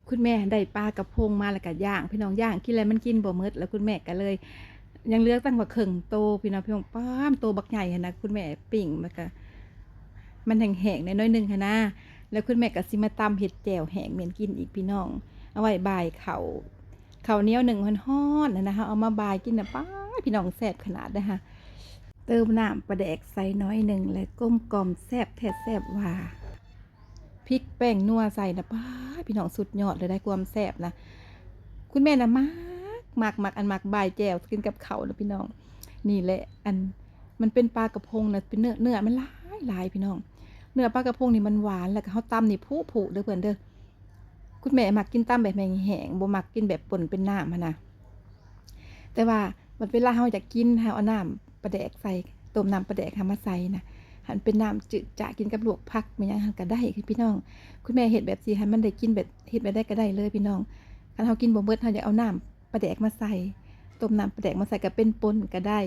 ຄຸນແມ່ໄດ້ປາກະພົງມາ ແລ້ວກະຍ່າງ ພີ່ນ້ອງ. ຍ່າງກິນແລ້ວມັນກິນບໍ່ໝົດ ແລ້ວຄຸນແມ່ກະເລີຍ ຍັງເຫຼືອຕັ້ງວ່າເຄິ່ງໂຕ ພີ່ນ້ອງ. ພີ່ນ້ອງ ປ້າມ ໂຕບັກໃຫຍ່ຫັ້ນນະ ຄຸນແມ່ປີ້ງ ແລ້ວກະມັນແຫ້ງໆ ແດ່ໜ້ອຍໜຶ່ງຫັ້ນນະ. ແລ້ວຄຸນແມ່ກະຊິມາຕຳເຮັດແຈ່ວແຫ້ງແມ່ນກິນອີກ ພີ່ນ້ອງ. ເອົາໄວ້ບ່າຍເຂົ້າ ເຂົ້າໜຽວໜຶ້ງຮ້ອນໆ ຫັ້ນນະ ເຮົາເອົາມາບ່າຍກິນນະ ປ້າດ ພີ່ນ້ອງ ແຊບຂະໜາດເດີ. ເຕີມນ້ຳປາແດກໃສ່ໜ້ອຍໜຶ່ງ ແລະ ກົມກ່ອມ ແຊບແທ້ແຊບວ່າ. ພິກແປ້ງນົວໃສ່ນະ ປ້າດ ພີ່ນ້ອງ ສຸດຍອດເລີຍໄດ໋ ຄວາມແຊບນະ. ຄຸນແມ່ນະມັກ ມັກ ມັກ ອັນມັກບ່າຍແຈ່ວກິນກັບເຂົ້ານະ ພີ່ນ້ອງ. ນີ້ແຫຼະ ອັນ ມັນເປັນປາກະພົງນະ ເປັນເນື້ອ ເນື້ອມັນຫຼາຍໆ ພີ່ນ້ອງ. ເນື້ອປາກະພົງນີ້ມັນຫວານ ແລ້ວກະເຮົາຕຳນີ້ຜຸໆ ເດີເພື່ອນເດີ. ຄຸນແມ່ມັກກິນຕຳແບບແຫ້ງໆ ບໍ່ມັກກິນແບບປົ່ນເປັນນ້ຳຫັ້ນນະ. ແຕ່ວ່າບັດເວລາເຮົາຢາກກິນ ເຮົາເອົານ້ຳປາແດກໃສ່ ຕົ້ມນ້ຳປາແດກຫັ້ນມາໃສ່ນະ ຫັ້ນເປັນນ້ຳຈືດຈາດ ກິນກັບລວກຜັກແມ່ນຫຍັງຫັ້ນກະໄດ້ ພີ່ນ້ອງ. ຄຸນແມ່ເຮັດແບບຊີ້ ໃຫ້ມັນໄດ້ກິນແບບ ເຮັດແບບໃດກະໄດ້ເລີຍ ພີ່ນ້ອງ. ຄັນເຮົາກິນບໍ່ໝົດ ເຮົາຢາກເອົານ້ຳປາແດກມາໃສ່ ຕົ້ມນ້ຳປາແດກມາໃສ່ ກະເປັນປົ່ນກະໄດ້.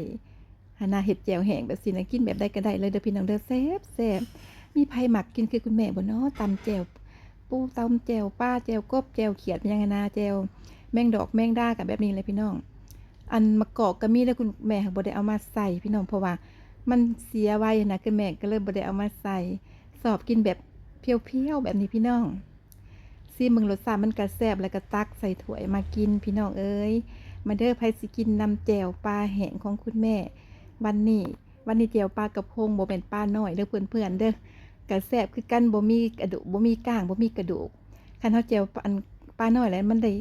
ຫັ້ນນະ ເຮັດແຈ່ວແຫ້ງແບບຊີ້ນະ ກິນແບບໃດກະໄດ້ເລີຍເດີພີ່ນ້ອງເດີ ແຊບໆ. ມີໃຜມັກກິນຄືຄຸນແມ່ບໍ່ນໍ? ຕຳແຈ່ວປູ ຕຳແຈ່ວປາ ແຈ່ວກົບ ແຈ່ວຂຽດ ຫຍັງຫັ້ນນະ ແຈ່ວແມງດອກແມງດາ ກະແບບນີ້ແຫຼະພີ່ນ້ອງ. ອັນໝາກກອກກະມີເດີ ຄຸນແມ່ຫາກບໍ່ໄດ້ເອົາມາໃສ່ພີ່ນ້ອງ ເພາະວ່າມັນເສຍໄວຫັ້ນນະ ຄືແມ່ກະເລີຍບໍ່ໄດ້ເອົາມາໃສ່. ຊອບກິນແບບພຽວໆ ແບບນີ້ພີ່ນ້ອງ. ຊີມເບິ່ງລົດຊາດ ມັນກະແຊບ ແລ້ວກະຕັກໃສ່ຖ້ວຍມາກິນ ພີ່ນ້ອງເອີຍ. ມາເດີ ໃຜຊິກິນນຳແຈ່ວປາແຫ້ງຂອງຄຸນແມ່ ວັນນີ້ ວັນນີ້ແຈ່ວປາກະພົງ ບໍ່ແມ່ນປານ້ອຍເດີເພື່ອນໆເດີ. ກະແຊບຄືກັນ ບໍ່ມີກະດູກ ບໍ່ມີກ້າງ ບໍ່ມີກະດູກ. ຄັນເຮົາແຈ່ວປາ ອັນ ປານ້ອຍແລ້ວມັນໄດ້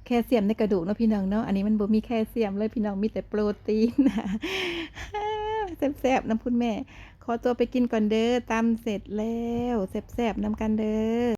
ແຄຊຽມໃນກະດູກເນາະ ພີ່ນ້ອງເນາະ. ອັນນີ້ມັນບໍ່ມີແຄຊຽມເລີຍ ພີ່ນ້ອງ ມີແຕ່ໂປຣຕີນ. ແຊບໆນຳຄຸນແມ່. ຂໍຕົວໄປກິນກ່ອນເດີ ຕຳເສັດແລ້ວ ແຊບໆນຳກັນເດີ.